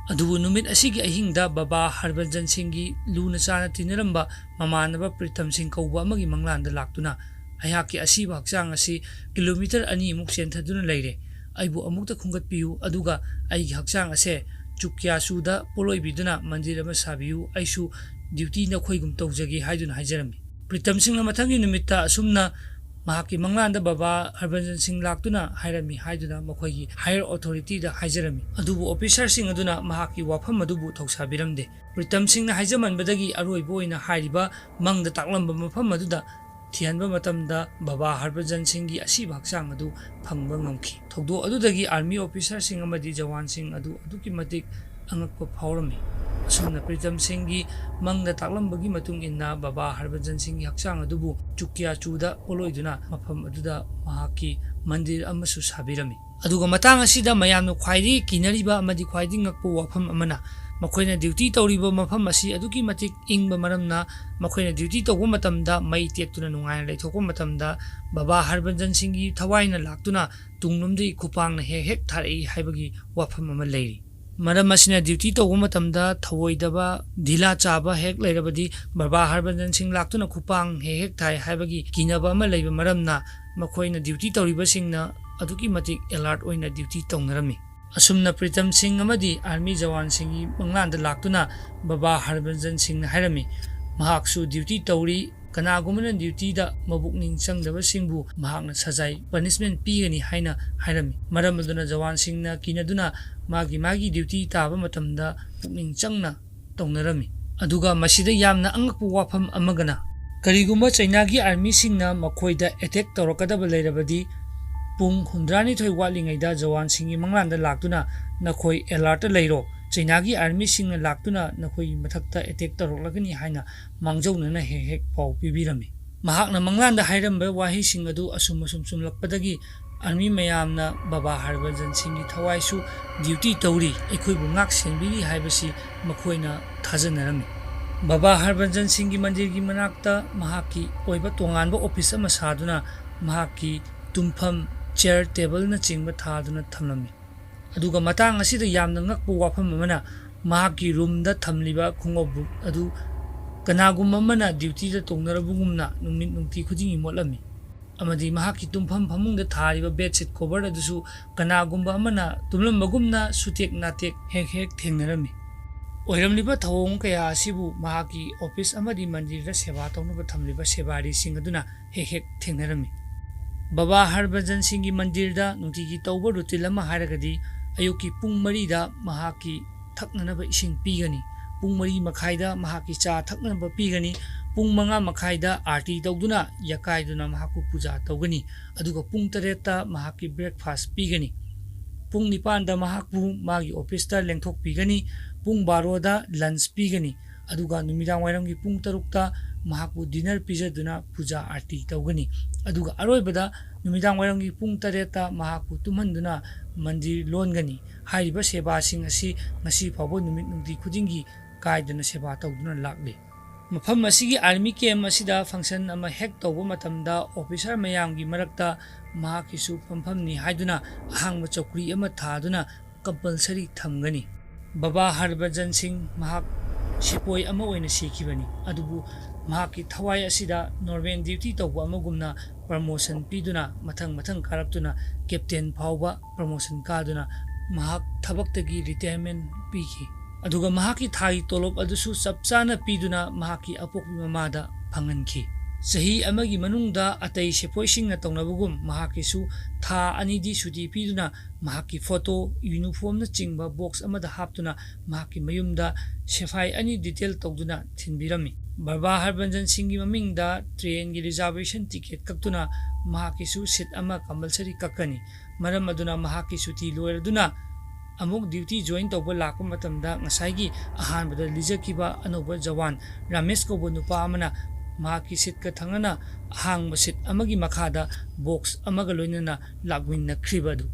ꯑꯗꯨꯕꯨ ꯅꯨꯃꯤꯠ ꯑꯁꯤꯒꯤ ꯑꯍꯤꯡꯗ ꯕꯕꯥ ꯍꯔꯕꯟꯖꯟ ꯁꯤꯡꯒꯤ ꯂꯨꯅ ꯆꯥꯟꯅ ꯇꯤꯟꯅꯔꯝꯕ ꯃꯃꯥꯟꯅꯕ ꯄ꯭ꯔꯤꯇꯝ ꯁꯤꯡ ꯀꯧꯕ ꯑꯃꯒꯤ ꯃꯪꯂꯥꯟꯗ ꯂꯥꯛꯇꯨꯅ, "ꯑꯩꯍꯥꯛꯀꯤ ꯑꯁꯤꯕ ꯍꯛꯆꯥꯡ ꯑꯁꯤ kilometre ꯑꯅꯤꯃꯨꯛ ꯆꯦꯟꯊꯗꯨꯅ ꯂꯩꯔꯦ꯫ ꯑꯩꯕꯨ ꯑꯃꯨꯛꯇ ꯈꯣꯝꯒꯠꯄꯤꯌꯨ, ꯑꯗꯨꯒ ꯑꯩꯒꯤ ꯍꯛꯆꯥꯡ ꯑꯁꯦ ꯆꯨꯀ꯭ꯌꯥꯁꯨꯗ ꯄꯣꯠꯂꯣꯏꯕꯤꯗꯨꯅ ꯃꯟꯗꯤꯔ ꯑꯃ ꯁꯥꯕꯤꯌꯨ꯫ ꯑꯩꯁꯨ duty ꯅꯈꯣꯏꯒꯨꯝ ꯇꯧꯖꯒꯦ" ꯍꯥꯏꯗꯨꯅ ꯍꯥꯏꯖꯔꯝꯃꯤ꯫ ꯄ꯭ꯔꯤꯇꯝ ꯁꯤꯡꯅ ꯃꯊꯪꯒꯤ ꯅꯨꯃꯤꯠꯇ ꯑꯁꯨꯝꯅ ꯃꯍꯥꯛꯀꯤ ꯃꯪꯂꯥꯟꯗ ꯕꯕꯥ ꯍꯔꯕꯟꯖꯟ ꯁꯤꯡ ꯂꯥꯛꯇꯨꯅ ꯍꯥꯏꯔꯝꯃꯤ ꯍꯥꯏꯗꯨꯅ ꯃꯈꯣꯏꯒꯤ higher authorityꯗ ꯍꯥꯏꯖꯔꯝꯃꯤ꯫ ꯑꯗꯨꯕꯨ officerꯁꯤꯡ ꯑꯗꯨꯅ ꯃꯍꯥꯛꯀꯤ ꯋꯥꯐꯝ ꯑꯗꯨꯕꯨ ꯊꯧꯁꯥꯕꯤꯔꯝꯗꯦ꯫ ꯄ꯭ꯔꯤꯇꯝ ꯁꯤꯡꯅ ꯍꯥꯏꯖꯃꯟꯕꯗꯒꯤ ꯑꯔꯣꯏꯕ ꯑꯣꯏꯅ ꯍꯥꯏꯔꯤꯕ ꯃꯪꯗ ꯇꯥꯛꯂꯝꯕ ꯃꯐꯝ ꯑꯗꯨꯗ ꯊꯤꯍꯟꯕ ꯃꯇꯝꯗ ꯕꯕꯥ ꯍꯔꯚꯖꯟ ꯁꯤꯡꯒꯤ ꯑꯁꯤꯕ ꯍꯛꯆꯥꯡ ꯑꯗꯨ ꯐꯪꯕ ꯉꯝꯈꯤ꯫ ꯊꯧꯗꯣꯛ ꯑꯗꯨꯗꯒꯤ ꯑꯥꯔꯃꯤ ꯑꯣꯐꯤꯁꯥꯔꯁꯤꯡ ꯑꯃꯗꯤ ꯖꯋꯥꯟꯁꯤꯡ ꯑꯗꯨ ꯑꯗꯨꯛꯀꯤ ꯃꯇꯤꯛ ꯑꯉꯛꯄ ꯐꯥꯎꯔꯝꯃꯤ꯫ ꯑꯁꯨꯝꯅ ꯄ꯭ꯔꯤꯇꯝ ꯁꯤꯡꯒꯤ ꯃꯪꯗ ꯇꯥꯛꯂꯝꯕꯒꯤ ꯃꯇꯨꯡ ꯏꯟꯅ ꯕꯕꯥ ꯍꯔꯚꯖꯟ ꯁꯤꯡꯒꯤ ꯍꯛꯆꯥꯡ ꯑꯗꯨꯕꯨ ꯆꯨꯀ꯭ꯌꯥꯆꯨꯗ ꯄꯣꯠꯂꯣꯏꯗꯨꯅ ꯃꯐꯝ ꯑꯗꯨꯗ ꯃꯍꯥꯛꯀꯤ ꯃꯟꯗꯤꯔ ꯑꯃꯁꯨ ꯁꯥꯕꯤꯔꯝꯃꯤ꯫ ꯑꯗꯨꯒ ꯃꯇꯥꯡ ꯑꯁꯤꯗ ꯃꯌꯥꯝꯅ ꯈ꯭ꯋꯥꯏꯗꯒꯤ ꯀꯤꯅꯔꯤꯕ ꯑꯃꯗꯤ ꯈ꯭ꯋꯥꯏꯗꯒꯤ ꯉꯛꯄ ꯋꯥꯐꯝ ꯑꯃꯅ, ꯃꯈꯣꯏꯅ ꯗ꯭ꯌꯨꯇꯤ ꯇꯧꯔꯤꯕ ꯃꯐꯝ ꯑꯁꯤ ꯑꯗꯨꯛꯀꯤ ꯃꯇꯤꯛ ꯏꯪꯕ ꯃꯔꯝꯅ ꯃꯈꯣꯏꯅ ꯗ꯭ꯌꯨꯇꯤ ꯇꯧꯕ ꯃꯇꯝꯗ ꯃꯩ ꯇꯦꯛꯇꯨꯅ ꯅꯨꯡꯉꯥꯏꯅ ꯂꯩꯊꯣꯛꯄ ꯃꯇꯝꯗ ꯕꯕꯥ ꯍꯔꯚꯟꯖꯟ ꯁꯤꯡꯒꯤ ꯊꯋꯥꯏꯅ ꯂꯥꯛꯇꯨꯅ ꯇꯨꯡꯂꯣꯝꯗꯒꯤ ꯈꯨꯄꯥꯡꯅ ꯍꯦꯛ ꯍꯦꯛ ꯊꯥꯔꯛꯏ ꯍꯥꯏꯕꯒꯤ ꯋꯥꯐꯝ ꯑꯃ ꯂꯩꯔꯤ꯫ ꯃꯔꯝ ꯑꯁꯤꯅ ꯗ꯭ꯌꯨꯇꯤ ꯇꯧꯕ ꯃꯇꯝꯗ ꯊꯧꯑꯣꯏꯗꯕ ꯙꯤꯂꯥ ꯆꯥꯕ ꯍꯦꯛ ꯂꯩꯔꯕꯗꯤ ꯕꯕꯥ ꯍꯔꯚꯟꯖꯟ ꯁꯤꯡ ꯂꯥꯛꯇꯨꯅ ꯈꯨꯄꯥꯡ ꯍꯦꯛ ꯍꯦꯛ ꯊꯥꯏ ꯍꯥꯏꯕꯒꯤ ꯀꯤꯅꯕ ꯑꯃ ꯂꯩꯕ ꯃꯔꯝꯅ ꯃꯈꯣꯏꯅ ꯗ꯭ꯌꯨꯇꯤ ꯇꯧꯔꯤꯕꯁꯤꯡꯅ ꯑꯗꯨꯛꯀꯤ ꯃꯇꯤꯛ ꯑꯦꯂꯥꯔꯠ ꯑꯣꯏꯅ ꯗ꯭ꯌꯨꯇꯤ ꯇꯧꯅꯔꯝꯃꯤ꯫ ꯑꯁꯨꯝꯅ ꯄ꯭ꯔꯤꯇꯝ ꯁꯤꯡ ꯑꯃꯗꯤ ꯑꯥꯔꯃꯤ ꯖꯋꯥꯟꯁꯤꯡꯒꯤ ꯃꯪꯂꯥꯟꯗ ꯂꯥꯛꯇꯨꯅ ꯕꯕꯥ ꯍꯔꯚꯟꯖꯟ ꯁꯤꯡꯅ ꯍꯥꯏꯔꯝꯃꯤ, ꯃꯍꯥꯛꯁꯨ ꯗ꯭ꯌꯨꯇꯤ ꯇꯧꯔꯤ, ꯀꯅꯥꯒꯨꯝꯕꯅ ꯗ꯭ꯌꯨꯇꯤꯗ ꯃꯄꯨꯛꯅꯤꯡ ꯆꯪꯗꯕꯁꯤꯡꯕꯨ ꯃꯍꯥꯛꯅ ꯁꯖꯥꯏ, ꯄꯅꯤꯁꯃꯦꯟ, ꯄꯤꯒꯅꯤ ꯍꯥꯏꯅ ꯍꯥꯏꯔꯝꯃꯤ꯫ ꯃꯔꯝ ꯑꯗꯨꯅ ꯖꯋꯥꯟꯁꯤꯡꯅ ꯀꯤꯅꯗꯨꯅ ꯃꯥꯒꯤ ꯃꯥꯒꯤ ꯗ꯭ꯌꯨꯇꯤ ꯇꯥꯕ ꯃꯇꯝꯗ ꯄꯨꯛꯅꯤꯡ ꯆꯪꯅ ꯇꯧꯅꯔꯝꯃꯤ꯫ ꯑꯗꯨꯒ ꯃꯁꯤꯗ ꯌꯥꯝꯅ ꯑꯉꯛꯄ ꯋꯥꯐꯝ ꯑꯃꯒꯅ, ꯀꯔꯤꯒꯨꯝꯕ ꯆꯩꯅꯥꯒꯤ ꯑꯥꯔꯃꯤꯁꯤꯡꯅ ꯃꯈꯣꯏꯗ ꯑꯦꯇꯦꯛ ꯇꯧꯔꯛꯀꯗꯕ ꯂꯩꯔꯕꯗꯤ, ꯄꯨꯡ ꯍꯨꯝꯗ꯭ꯔꯥꯅꯤꯊꯣꯏ ꯋꯥꯠꯂꯤꯉꯩꯗ ꯖꯋꯥꯟꯁꯤꯡꯒꯤ ꯃꯪꯂꯥꯟꯗ ꯂꯥꯛꯇꯨꯅ, "ꯅꯈꯣꯏ ꯑꯦꯂꯥꯔꯠꯇ ꯂꯩꯔꯣ, ꯆꯩꯅꯥꯒꯤ ꯑꯥꯔꯃꯤꯁꯤꯡꯅ ꯂꯥꯛꯇꯨꯅ ꯅꯈꯣꯏꯒꯤ ꯃꯊꯛꯇ ꯑꯦꯇꯦꯛ ꯇꯧꯔꯛꯂꯒꯅꯤ" ꯍꯥꯏꯅ ꯃꯥꯡꯖꯧꯅꯅ ꯍꯦꯛ ꯍꯦꯛ ꯄꯥꯎ ꯄꯤꯕꯤꯔꯝꯃꯤ꯫ ꯃꯍꯥꯛꯅ ꯃꯪꯂꯥꯟꯗ ꯍꯥꯏꯔꯝꯕ ꯋꯥꯍꯩꯁꯤꯡ ꯑꯗꯨ ꯑꯁꯨꯝ ꯑꯁꯨꯝ ꯆꯨꯝꯂꯛꯄꯗꯒꯤ ꯑꯥꯔꯃꯤ ꯃꯌꯥꯝꯅ ꯕꯕꯥ ꯍꯔꯚꯟꯖꯟ ꯁꯤꯡꯒꯤ ꯊꯋꯥꯏꯁꯨ ꯗ꯭ꯌꯨꯇꯤ ꯇꯧꯔꯤ, ꯑꯩꯈꯣꯏꯕꯨ ꯉꯥꯛ ꯁꯦꯟꯕꯤꯔꯤ ꯍꯥꯏꯕꯁꯤ ꯃꯈꯣꯏꯅ ꯊꯥꯖꯅꯔꯝꯃꯤ꯫ ꯕꯕꯥ ꯍꯔꯚꯟꯖꯟ ꯁꯤꯡꯒꯤ ꯃꯟꯗꯤꯔꯒꯤ ꯃꯅꯥꯛꯇ ꯃꯍꯥꯛꯀꯤ ꯑꯣꯏꯕ ꯇꯣꯉꯥꯟꯕ ꯑꯣꯐꯤꯁ ꯑꯃ ꯁꯥꯗꯨꯅ ꯃꯍꯥꯛꯀꯤ ꯇꯨꯝꯐꯝ, ꯆꯤꯌꯔ, ꯇꯦꯕꯜꯅꯆꯤꯡꯕ ꯊꯥꯗꯨꯅ ꯊꯝꯂꯝꯃꯤ꯫ ꯑꯗꯨꯒ ꯃꯇꯥꯡ ꯑꯁꯤꯗ ꯌꯥꯝꯅ ꯉꯛꯄ ꯋꯥꯐꯝ ꯑꯃꯅ, ꯃꯍꯥꯛꯀꯤ ꯔꯨꯝꯗ ꯊꯝꯂꯤꯕ ꯈꯣꯡꯎꯞ ꯕꯨꯠ ꯑꯗꯨ ꯀꯅꯥꯒꯨꯝꯕ ꯑꯃꯅ ꯗ꯭ꯌꯨꯇꯤꯗ ꯇꯣꯡꯅꯔꯕꯒꯨꯝꯅ ꯅꯨꯃꯤꯠ ꯅꯨꯡꯇꯤ ꯈꯨꯗꯤꯡꯒꯤ ꯃꯣꯠꯂꯝꯃꯤ꯫ ꯑꯃꯗꯤ ꯃꯍꯥꯛꯀꯤ ꯇꯨꯝꯐꯝ ꯐꯃꯨꯡꯗ ꯊꯥꯔꯤꯕ ꯕꯦꯗꯁꯤꯠ ꯀꯣꯚꯔ ꯑꯗꯨꯁꯨ ꯀꯅꯥꯒꯨꯝꯕ ꯑꯃꯅ ꯇꯨꯝꯂꯝꯕꯒꯨꯝꯅ ꯁꯨꯇꯦꯛ ꯅꯥꯇꯦꯛ ꯍꯦꯛ ꯍꯦꯛ ꯊꯦꯡꯅꯔꯝꯃꯤ꯫ ꯑꯣꯏꯔꯝꯂꯤꯕ ꯊꯧꯑꯣꯡ ꯀꯌꯥ ꯑꯁꯤꯕꯨ ꯃꯍꯥꯛꯀꯤ ꯑꯣꯐꯤꯁ ꯑꯃꯗꯤ ꯃꯟꯗꯤꯔꯗ ꯁꯦꯕꯥ ꯇꯧꯅꯕ ꯊꯝꯂꯤꯕ ꯁꯦꯕꯥꯔꯤꯁꯤꯡ ꯑꯗꯨꯅ ꯍꯦꯛ ꯍꯦꯛ ꯊꯦꯡꯅꯔꯝꯃꯤ꯫ ꯕꯕꯥ ꯍꯔꯚꯟꯖꯟ ꯁꯤꯡꯒꯤ ꯃꯟꯗꯤꯔꯗ ꯅꯨꯡꯇꯤꯒꯤ ꯇꯧꯕ ꯔꯨꯇꯤꯟ ꯑꯃ ꯍꯥꯏꯔꯒꯗꯤ, ꯑꯌꯨꯛꯀꯤ ꯄꯨꯡ ꯃꯔꯤꯗ ꯃꯍꯥꯛꯀꯤ ꯊꯛꯅꯅꯕ ꯏꯁꯤꯡ ꯄꯤꯒꯅꯤ꯫ ꯄꯨꯡ ꯃꯔꯤ ꯃꯈꯥꯏꯗ ꯃꯍꯥꯛꯀꯤ ꯆꯥ ꯊꯛꯅꯕ ꯄꯤꯒꯅꯤ꯫ ꯄꯨꯡ ꯃꯉꯥ ꯃꯈꯥꯏꯗ ꯑꯥꯔꯇꯤ ꯇꯧꯗꯨꯅ ꯌꯥꯀꯥꯏꯗꯨꯅ ꯃꯍꯥꯛꯄꯨ ꯄꯨꯖꯥ ꯇꯧꯒꯅꯤ꯫ ꯑꯗꯨꯒ ꯄꯨꯡ ꯇꯔꯦꯠꯇ ꯃꯍꯥꯛꯀꯤ ꯕ꯭ꯔꯦꯛꯐꯥꯁ ꯄꯤꯒꯅꯤ꯫ ꯄꯨꯡ ꯅꯤꯄꯥꯟꯗ ꯃꯍꯥꯛꯄꯨ ꯃꯥꯒꯤ ꯑꯣꯐꯤꯁꯇ ꯂꯦꯡꯊꯣꯛꯄꯤꯒꯅꯤ꯫ ꯄꯨꯡ ꯕꯥꯔꯣꯗ ꯂꯟꯆ ꯄꯤꯒꯅꯤ꯫ ꯑꯗꯨꯒ ꯅꯨꯃꯤꯗꯥꯡ ꯋꯥꯏꯔꯝꯒꯤ ꯄꯨꯡ ꯇꯔꯨꯛꯇ ꯃꯍꯥꯛꯄꯨ ꯗꯤꯅꯔ ꯄꯤꯖꯗꯨꯅ ꯄꯨꯖꯥ ꯑꯥꯔꯇꯤ ꯇꯧꯒꯅꯤ꯫ ꯑꯗꯨꯒ ꯑꯔꯣꯏꯕꯗ ꯅꯨꯃꯤꯗꯥꯡ ꯋꯥꯏꯔꯝꯒꯤ ꯄꯨꯡ ꯇꯔꯦꯠꯇ ꯃꯍꯥꯛꯄꯨ ꯇꯨꯝꯍꯟꯗꯨꯅ ꯃꯟꯗꯤꯔ ꯂꯣꯟꯒꯅꯤ꯫ ꯍꯥꯏꯔꯤꯕ ꯁꯦꯕꯥꯁꯤꯡ ꯑꯁꯤ ꯉꯁꯤ ꯐꯥꯎꯕ ꯅꯨꯃꯤꯠ ꯅꯨꯡꯇꯤ ꯈꯨꯗꯤꯡꯒꯤ ꯀꯥꯏꯗꯅ ꯁꯦꯕꯥ ꯇꯧꯗꯨꯅ ꯂꯥꯛꯂꯤ꯫ ꯃꯐꯝ ꯑꯁꯤꯒꯤ ꯑꯥꯔꯃꯤ ꯀꯦꯝ ꯑꯁꯤꯗ ꯐꯪꯁꯟ ꯑꯃ ꯍꯦꯛ ꯇꯧꯕ ꯃꯇꯝꯗ ꯑꯣꯐꯤꯁꯥꯔ ꯃꯌꯥꯝꯒꯤ ꯃꯔꯛꯇ ꯃꯍꯥꯛꯀꯤꯁꯨ ꯐꯝꯐꯝꯅꯤ ꯍꯥꯏꯗꯨꯅ ꯑꯍꯥꯡꯕ ꯆꯧꯀ꯭ꯔꯤ ꯑꯃ ꯊꯥꯗꯨꯅ ꯀꯝꯄꯜꯁꯔꯤ ꯊꯝꯒꯅꯤ꯫ ꯕꯕꯥ ꯍꯔꯚꯖꯟ ꯁꯤꯡ ꯃꯍꯥꯛ ꯁꯤꯄꯣꯏ ꯑꯃ ꯑꯣꯏꯅ ꯁꯤꯈꯤꯕꯅꯤ, ꯑꯗꯨꯕꯨ ꯃꯍꯥꯛꯀꯤ ꯊꯋꯥꯏ ꯑꯁꯤꯗ ꯅꯣꯔꯃꯦꯜ ꯗ꯭ꯌꯨꯇꯤ ꯇꯧꯕ ꯑꯃꯒꯨꯝꯅ ꯄ꯭ꯔꯃꯣꯁꯟ ꯄꯤꯗꯨꯅ ꯃꯊꯪ ꯃꯊꯪ ꯀꯥꯔꯛꯇꯨꯅ ꯀꯦꯞꯇꯦꯟ ꯐꯥꯎꯕ ꯄ꯭ꯔꯃꯣꯁꯟ ꯀꯥꯗꯨꯅ ꯃꯍꯥꯛ ꯊꯕꯛꯇꯒꯤ ꯔꯤꯇꯥꯌꯔꯃꯦꯟ ꯄꯤꯈꯤ꯫ ꯑꯗꯨꯒ ꯃꯍꯥꯛꯀꯤ ꯊꯥꯒꯤ ꯇꯣꯂꯣꯞ ꯑꯗꯨꯁꯨ ꯆꯞ ꯆꯥꯅ ꯄꯤꯗꯨꯅ ꯃꯍꯥꯛꯀꯤ ꯑꯄꯣꯛꯄꯤ ꯃꯃꯥꯗ ꯐꯪꯍꯟꯈꯤ꯫ ꯆꯍꯤ ꯑꯃꯒꯤ ꯃꯅꯨꯡꯗ ꯑꯇꯩ ꯁꯤꯄꯣꯏꯁꯤꯡꯅ ꯇꯧꯅꯕꯒꯨꯝ ꯃꯍꯥꯛꯀꯤꯁꯨ ꯊꯥ ꯑꯅꯤꯗꯤ ꯁꯨꯇꯤ ꯄꯤꯗꯨꯅ ꯃꯍꯥꯛꯀꯤ ꯐꯣꯇꯣ, ꯌꯨꯅꯤꯐꯣꯔꯝꯅꯆꯤꯡꯕ ꯕꯣꯛꯁ ꯑꯃꯗ ꯍꯥꯞꯇꯨꯅ ꯃꯍꯥꯛꯀꯤ ꯃꯌꯨꯝꯗ ꯁꯤꯐꯥꯏ ꯑꯅꯤ ꯗꯤꯇꯦꯜ ꯇꯧꯗꯨꯅ ꯊꯤꯟꯕꯤꯔꯝꯃꯤ꯫ ꯕꯕꯥ ꯍꯔꯚꯟꯖꯟ ꯁꯤꯡꯒꯤ ꯃꯃꯤꯡꯗ ꯇ꯭ꯔꯦꯟꯒꯤ ꯔꯤꯖꯥꯔꯕꯦꯁꯟ ꯇꯤꯀꯦꯠ ꯀꯛꯇꯨꯅ ꯃꯍꯥꯛꯀꯤꯁꯨ ꯁꯤꯠ ꯑꯃ ꯀꯝꯄꯜꯁꯔꯤ ꯀꯛꯀꯅꯤ꯫ ꯃꯔꯝ ꯑꯗꯨꯅ ꯃꯍꯥꯛꯀꯤ ꯁꯨꯇꯤ ꯂꯣꯏꯔꯗꯨꯅ ꯑꯃꯨꯛ ꯗ꯭ꯌꯨꯇꯤ ꯖꯣꯏꯟ ꯇꯧꯕ ꯂꯥꯛꯄ ꯃꯇꯝꯗ ꯉꯁꯥꯏꯒꯤ ꯑꯍꯥꯟꯕꯗ ꯂꯤꯖꯈꯤꯕ ꯑꯅꯧꯕ ꯖꯋꯥꯟ ꯔꯥꯃꯦꯁ ꯀꯧꯕ ꯅꯨꯄꯥ ꯑꯃꯅ ꯃꯍꯥꯛꯀꯤ ꯁꯤꯠꯀ ꯊꯪꯅꯅ ꯑꯍꯥꯡꯕ ꯁꯤꯠ ꯑꯃꯒꯤ ꯃꯈꯥꯗ ꯕꯣꯛꯁ ꯑꯃꯒ ꯂꯣꯏꯅꯅ ꯂꯥꯛꯃꯤꯟꯅꯈ꯭ꯔꯤꯕ ꯑꯗꯨ꯫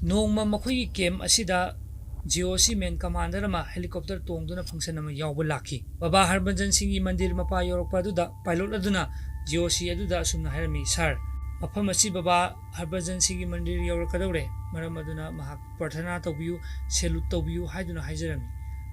ꯅꯣꯡꯃ ꯃꯈꯣꯏꯒꯤ ꯀꯦꯝ ꯑꯁꯤꯗ ꯖꯤ ꯑꯣ ꯁꯤ ꯃꯦꯟ ꯀꯃꯥꯟꯗꯔ ꯑꯃ ꯍꯦꯂꯤꯀꯣꯞꯇꯔ ꯇꯣꯡꯗꯨꯅ ꯐꯪꯁꯟ ꯑꯃ ꯌꯥꯎꯕ ꯂꯥꯛꯈꯤ꯫ ꯕꯕꯥ ꯍꯔꯚꯟꯖꯟ ꯁꯤꯡꯒꯤ ꯃꯟꯗꯤꯔ ꯃꯄꯥ ꯌꯧꯔꯛꯄ ꯑꯗꯨꯗ ꯄꯥꯏꯂꯣꯠ ꯑꯗꯨꯅ ꯖꯤ ꯑꯣ ꯁꯤ ꯑꯗꯨꯗ ꯑꯁꯨꯝꯅ ꯍꯥꯏꯔꯝꯃꯤ, "ꯁꯥꯔ, ꯃꯐꯝ ꯑꯁꯤ ꯕꯕꯥ ꯍꯔꯚꯟꯖꯟ ꯁꯤꯡꯒꯤ ꯃꯟꯗꯤꯔ ꯌꯧꯔꯛꯀꯗꯧꯔꯦ, ꯃꯔꯝ ꯑꯗꯨꯅ ꯃꯍꯥꯛ ꯄ꯭ꯔꯥꯔꯊꯅꯥ ꯇꯧꯕꯤꯌꯨ, ꯁꯦꯂꯨꯠ ꯇꯧꯕꯤꯌꯨ" ꯍꯥꯏꯗꯨꯅ ꯍꯥꯏꯖꯔꯝꯃꯤ꯫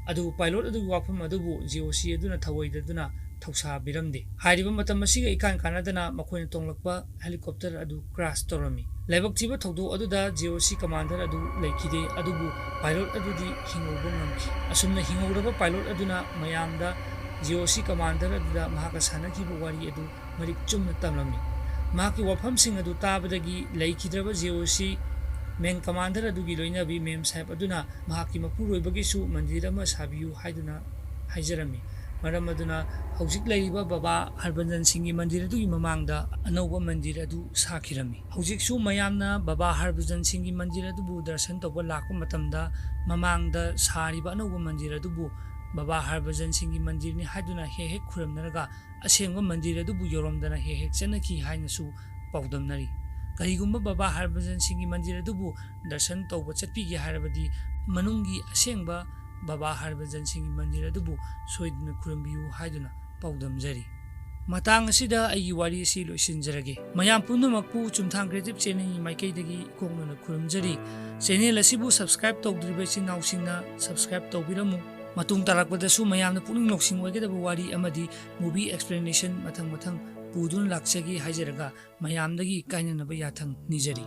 ꯑꯗꯨꯕꯨ ꯄꯥꯏꯂꯣꯠ ꯑꯗꯨꯒꯤ ꯋꯥꯐꯝ ꯑꯗꯨꯕꯨ ꯖꯤ ꯑꯣ ꯁꯤ ꯑꯗꯨꯅ ꯊꯧꯑꯣꯏꯗꯗꯨꯅ ꯊꯧꯁꯥꯕꯤꯔꯝꯗꯦ꯫ ꯍꯥꯏꯔꯤꯕ ꯃꯇꯝ ꯑꯁꯤꯒ ꯏꯀꯥꯟ ꯀꯥꯟꯅꯗꯅ ꯃꯈꯣꯏꯅ ꯇꯣꯡꯂꯛꯄ ꯍꯦꯂꯤꯀꯣꯞꯇꯔ ꯑꯗꯨ ꯀ꯭ꯔꯥꯁ ꯇꯧꯔꯝꯃꯤ꯫ ꯂꯥꯏꯕꯛ ꯊꯤꯕ ꯊꯧꯗꯣꯛ ꯑꯗꯨꯗ ꯖꯤ ꯑꯣ ꯁꯤ ꯀꯃꯥꯟꯗꯔ ꯑꯗꯨ ꯂꯩꯈꯤꯗꯦ, ꯑꯗꯨꯕꯨ ꯄꯥꯏꯂꯣꯠ ꯑꯗꯨꯗꯤ ꯍꯤꯡꯍꯧꯕ ꯉꯝꯈꯤ꯫ ꯑꯁꯨꯝꯅ ꯍꯤꯡꯍꯧꯔꯕ ꯄꯥꯏꯂꯣꯠ ꯑꯗꯨꯅ ꯃꯌꯥꯝꯗ ꯖꯤ ꯑꯣ ꯁꯤ ꯀꯃꯥꯟꯗꯔ ꯑꯗꯨꯗ ꯃꯍꯥꯛꯀ ꯁꯥꯟꯅꯈꯤꯕ ꯋꯥꯔꯤ ꯑꯗꯨ ꯃꯔꯤꯛ ꯆꯨꯝꯅ ꯇꯝꯂꯝꯃꯤ꯫ ꯃꯍꯥꯛꯀꯤ ꯋꯥꯐꯝꯁꯤꯡ ꯑꯗꯨ ꯇꯥꯕꯗꯒꯤ ꯂꯩꯈꯤꯗ꯭ꯔꯕ ꯖꯤ ꯑꯣ ꯁꯤ ꯃꯦꯟ ꯀꯃꯥꯟꯗꯔ ꯑꯗꯨꯒꯤ ꯂꯣꯏꯅꯕꯤ ꯃꯦꯝ ꯁꯥꯍꯦꯕ ꯑꯗꯨꯅ ꯃꯍꯥꯛꯀꯤ ꯃꯄꯨꯔꯣꯏꯕꯒꯤꯁꯨ ꯃꯟꯗꯤꯔ ꯑꯃ ꯁꯥꯕꯤꯌꯨ ꯍꯥꯏꯗꯨꯅ ꯍꯥꯏꯖꯔꯝꯃꯤ꯫ ꯃꯔꯝ ꯑꯗꯨꯅ ꯍꯧꯖꯤꯛ ꯂꯩꯔꯤꯕ ꯕꯕꯥ ꯍꯔꯕꯟꯖꯟ ꯁꯤꯡꯒꯤ ꯃꯟꯗꯤꯔ ꯑꯗꯨꯒꯤ ꯃꯃꯥꯡꯗ ꯑꯅꯧꯕ ꯃꯟꯗꯤꯔ ꯑꯗꯨ ꯁꯥꯈꯤꯔꯝꯃꯤ꯫ ꯍꯧꯖꯤꯛꯁꯨ ꯃꯌꯥꯝꯅ ꯕꯕꯥ ꯍꯔꯕꯟꯖꯟ ꯁꯤꯡꯒꯤ ꯃꯟꯗꯤꯔ ꯑꯗꯨꯕꯨ ꯗꯔꯁꯟ ꯇꯧꯕ ꯂꯥꯛꯄ ꯃꯇꯝꯗ, ꯃꯃꯥꯡꯗ ꯁꯥꯔꯤꯕ ꯑꯅꯧꯕ ꯃꯟꯗꯤꯔ ꯑꯗꯨꯕꯨ ꯕꯕꯥ ꯍꯔꯕꯟꯖꯟ ꯁꯤꯡꯒꯤ ꯃꯟꯗꯤꯔꯅꯤ ꯍꯥꯏꯗꯨꯅ ꯍꯦꯛ ꯍꯦꯛ ꯈꯨꯔꯨꯝꯅꯔꯒ, ꯑꯁꯦꯡꯕ ꯃꯟꯗꯤꯔ ꯑꯗꯨꯕꯨ ꯌꯧꯔꯝꯗꯅ ꯍꯦꯛ ꯍꯦꯛ ꯆꯠꯅꯈꯤ ꯍꯥꯏꯅꯁꯨ ꯄꯥꯎꯗꯝꯅꯔꯤ꯫ ꯀꯔꯤꯒꯨꯝꯕ ꯕꯕꯥ ꯍꯔꯕꯟꯖꯟ ꯁꯤꯡꯒꯤ ꯃꯟꯗꯤꯔ ꯑꯗꯨꯕꯨ ꯗꯔꯁꯟ ꯇꯧꯕ ꯆꯠꯄꯤꯒꯦ ꯍꯥꯏꯔꯕꯗꯤ, ꯃꯅꯨꯡꯒꯤ ꯑꯁꯦꯡꯕ ꯕꯕꯥ ꯍꯔꯕꯟꯖꯟ ꯁꯤꯡꯒꯤ ꯃꯟꯗꯤꯔ ꯑꯗꯨꯕꯨ ꯁꯣꯏꯗꯅ ꯈꯨꯔꯨꯝꯕꯤꯌꯨ ꯍꯥꯏꯗꯨꯅ ꯄꯥꯎꯗꯝꯖꯔꯤ꯫ ꯃꯇꯥꯡ ꯑꯁꯤꯗ ꯑꯩꯒꯤ ꯋꯥꯔꯤ ꯑꯁꯤ ꯂꯣꯏꯁꯤꯟꯖꯔꯒꯦ꯫ ꯃꯌꯥꯝ ꯄꯨꯝꯅꯃꯛꯄꯨ ꯆꯨꯝꯊꯥꯡ Creative Channelꯒꯤ ꯃꯥꯏꯀꯩꯗꯒꯤ ꯏꯀꯣꯛꯅꯅ ꯈꯨꯔꯨꯝꯖꯔꯤ꯫ Channel ꯑꯁꯤꯕꯨ subscribe ꯇꯧꯗ꯭ꯔꯤꯕ ꯏꯆꯤꯟ ꯏꯅꯥꯎꯁꯤꯡꯅ subscribe ꯇꯧꯕꯤꯔꯝꯃꯨ꯫ ꯃꯇꯨꯡ ꯇꯥꯔꯛꯄꯗꯁꯨ ꯃꯌꯥꯝꯅ ꯄꯨꯛꯅꯤꯡ ꯂꯧꯁꯤꯡ ꯑꯣꯏꯒꯗꯕ ꯋꯥꯔꯤ ꯑꯃꯗꯤ movie explanation ꯃꯊꯪ ꯃꯊꯪ ꯄꯨꯗꯨꯅ ꯂꯥꯛꯆꯒꯦ ꯍꯥꯏꯖꯔꯒ, ꯃꯌꯥꯝꯗꯒꯤ ꯀꯥꯏꯅꯅꯕ ꯌꯥꯊꯪ ꯅꯤꯖꯔꯤ꯫